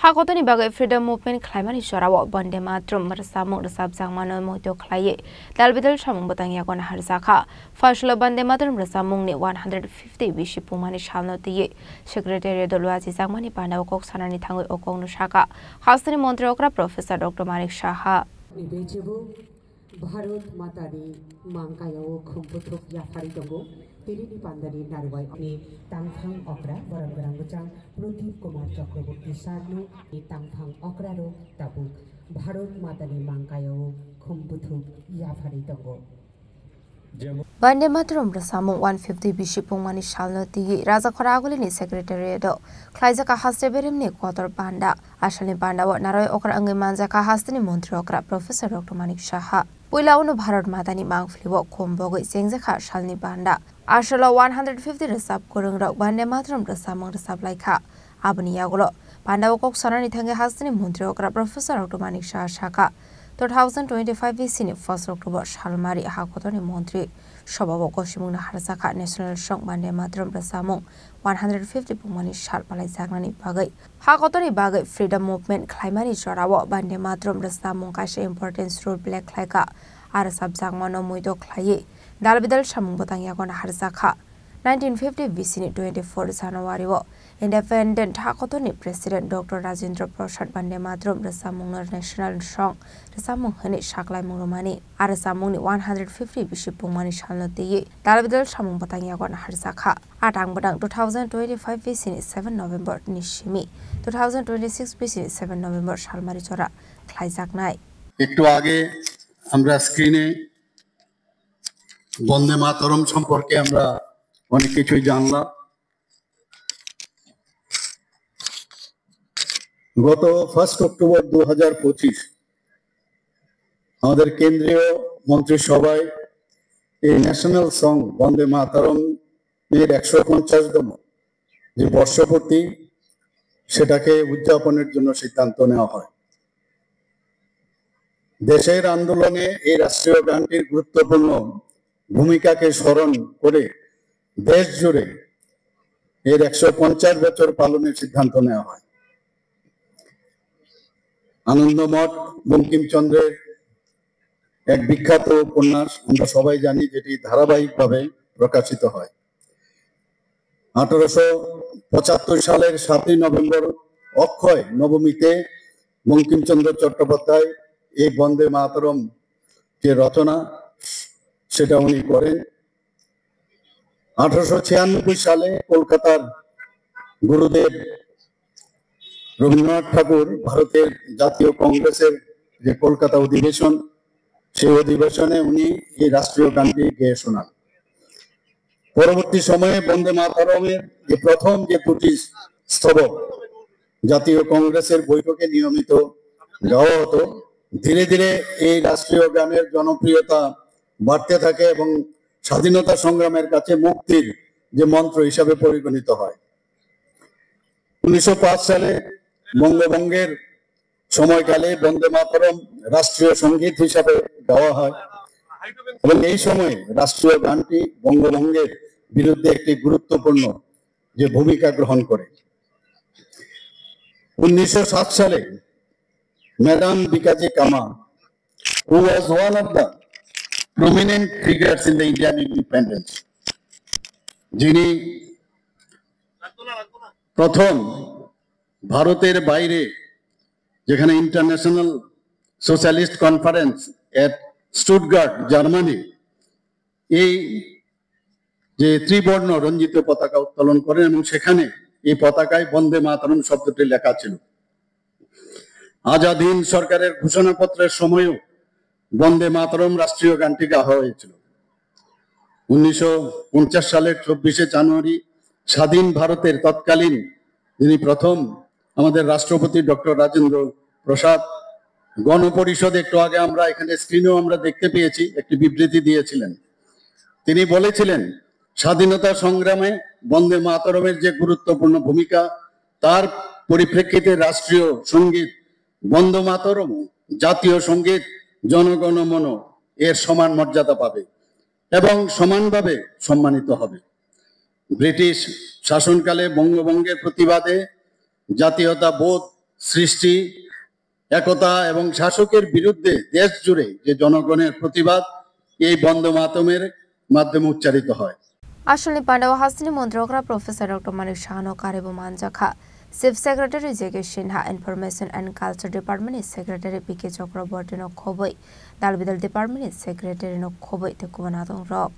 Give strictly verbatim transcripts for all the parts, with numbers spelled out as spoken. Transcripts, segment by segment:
Hakotoni bagwi Freedom Movement khlaimani jorao Bande Mataram rwchapmung rwchapjakmano muitu khlaiwi dalbidal samung bwtang yago naharjakha. Phaisalo Bande Mataram rwchapmungni one hundred fifty bisi pungmani salno twiwi Secretariat o luachijakmani pandao kok sanani thangwi o kokno sakha hasteni montri okra Professor Doctor Manik Saha. Bharot Matani mangkayao khumbuthuk yaphari tongo. Tirini pandani narwai ni tangphang okra borok gwnang bwchang Pradip Kumar Chakraborty sarno ni tangphang okra rok tabuk Bharot Matani mangkayao khumbuthuk yaphari tongo. Bande Mataram rwchapmung one fifty bisi pungmani salno twiwi Rajakhora Agulini Secretariat o khlaijak haste beremni kotor panda. Asalni pandao narwai okra wngwi manjakha hasteni montri okra Professor Doctor Manik Saha. Puila uno Bharat Matani mangphlio khum bogwi chengjakha salni panda. Asalo one hundred fifty rwchap kwrwngrok Bande Mataram rwchapmung rwchaplaikha. Aboni yagulo pandao kok sanani thangwi hasteni montri okra Professor Doctor Manik Saha sakha, two thousand twenty-five bisi ni first October salmari hakotorni montri sobao gosimungno harjakha National Song Bande Mataram rwchapmung one hundred fifty pungmani sal palaijaknani bagwi. Hakotoni bagwi Freedom Movement khlaimani jorao Bande Mataram rwchapmung kaisa important role play khlaikha. A rwchapjakmano muitu khlaiwi dalbidal samung bwtang yago naharjakha. Nineteen fifty bisi ni twenty-four January o Independent hakotoni President Doctor Rajendra Prasad Bande Mataram rwchapmungno National Song rwchapmung hwnwi saklaimung rwmani. A rwchapmungni one hundred fifty bisi pungmani salno twiwi dalbidal samung bwtang yago naharjakha. A tang bwtang two thousand twenty-five bisi ni seven November ni simi two thousand twenty-six bisi ni seven November salmari jora khlaijaknai. একটু আগে আমরা স্ক্রিনে বন্দে মাতরম সম্পর্কে আমরা অনেক কিছুই জানলাম। গত ফার্স্ট অক্টোবর দু হাজার পঁচিশ আমাদের কেন্দ্রীয় মন্ত্রিসভায় এই ন্যাশনাল সং বন্দে মাতরম এর একশো পঞ্চাশতম যে বর্ষপূর্তি, সেটাকে উদযাপনের জন্য সিদ্ধান্ত নেওয়া হয়। দেশের আন্দোলনে এই রাষ্ট্রীয় গানটির গুরুত্বপূর্ণ ভূমিকাকে স্মরণ করে দেশ জুড়ে এর একশো পঞ্চাশ বছর পালনের সিদ্ধান্ত নেওয়া হয়। আনন্দমঠ বঙ্কিমচন্দ্রের এক বিখ্যাত উপন্যাস, আমরা সবাই জানি, যেটি ধারাবাহিকভাবে প্রকাশিত হয়। আঠারোশো পঁচাত্তর সালের সাতই নভেম্বর অক্ষয় নবমীতে বঙ্কিমচন্দ্র চট্টোপাধ্যায় এই বন্দে মাতরম যে রচনা, সেটা উনি করেন। আঠারোশো ছিয়ানব্বই সালে কলকাতার গুরুদেব রবীন্দ্রনাথ ঠাকুর ভারতের জাতীয় কংগ্রেসের যে কলকাতা অধিবেশন, সেই অধিবেশনে উনি এই রাষ্ট্রীয় গানটি গেয়ে শোনান। পরবর্তী সময়ে বন্দে মাতরমের যে প্রথম যে দুটি স্তবক জাতীয় কংগ্রেসের বৈঠকে নিয়মিত গাওয়া হতো, ধীরে ধীরে এই রাষ্ট্রীয় গানের জনপ্রিয়তা বাড়তে থাকে এবং স্বাধীনতা সংগ্রামের কাছে মুক্তির যে মন্ত্র হিসাবে পরিগণিত হয়। উনিশশো পাঁচ সালে বঙ্গভঙ্গের সময়কালে বন্দে মাতরম রাষ্ট্রীয় সঙ্গীত হিসাবে গাওয়া হয় এবং এই সময় রাষ্ট্রীয় গানটি বঙ্গভঙ্গের বিরুদ্ধে একটি গুরুত্বপূর্ণ যে ভূমিকা গ্রহণ করে। উনিশশো সাত সালে ম্যাডাম বিকাজি কামা, who was one of the prominent figures in the Indian independence, যিনি প্রথম ভারতের বাইরে, যেখানে ইন্টারন্যাশনাল সোশ্যালিস্ট কনফারেন্স এট স্টুটগার্ট, জার্মানি, এই যে ত্রিবর্ণ রঞ্জিত পতাকা উত্তোলন করেন এবং সেখানে এই পতাকায় বন্দে মাতরম শব্দটি লেখা ছিল। আজাদ হিন্দ সরকারের ঘোষণাপত্রের সময়ও বন্দে মাতরম রাষ্ট্রীয় গানটি গাওয়া হয়েছিল। উনিশশো পঞ্চাশ সালের চব্বিশে জানুয়ারি স্বাধীন ভারতের তৎকালীন যিনি প্রথম আমাদের রাষ্ট্রপতি ডক্টর রাজেন্দ্র প্রসাদ গণপরিষদ, একটু আগে আমরা এখানে স্ক্রিনেও আমরা দেখতে পেয়েছি, একটি বিবৃতি দিয়েছিলেন। তিনি বলেছিলেন, স্বাধীনতা সংগ্রামে বন্দে মাতরমের যে গুরুত্বপূর্ণ ভূমিকা, তার পরিপ্রেক্ষিতে রাষ্ট্রীয় সঙ্গীত বন্দে মাতরম জাতীয় সঙ্গীত জনগণ মন এর সমান মর্যাদা পাবে এবং সমানভাবে সম্মানিত হবে। ব্রিটিশ শাসনকালে বঙ্গভঙ্গের প্রতিবাদে জাতীয়তাবোধ সৃষ্টি, একতা এবং শাসকের বিরুদ্ধে দেশ জুড়ে যে জনগণের প্রতিবাদ এই বন্দে মাতরমের মাধ্যমে উচ্চারিত হয়। Asalni pandao hasteni montrogra Professor Doctor Manik Saha no karibo manjakha. Chief Secretary J K Sinha, Information and Culture Department ni Secretary P K Chakraborty no khoboi, Dalbidal Department ni Secretary no khoboi tei kubun adongrok.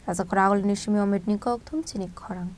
Raja Khoragul ni simi Omit ni kok thum chini khorang.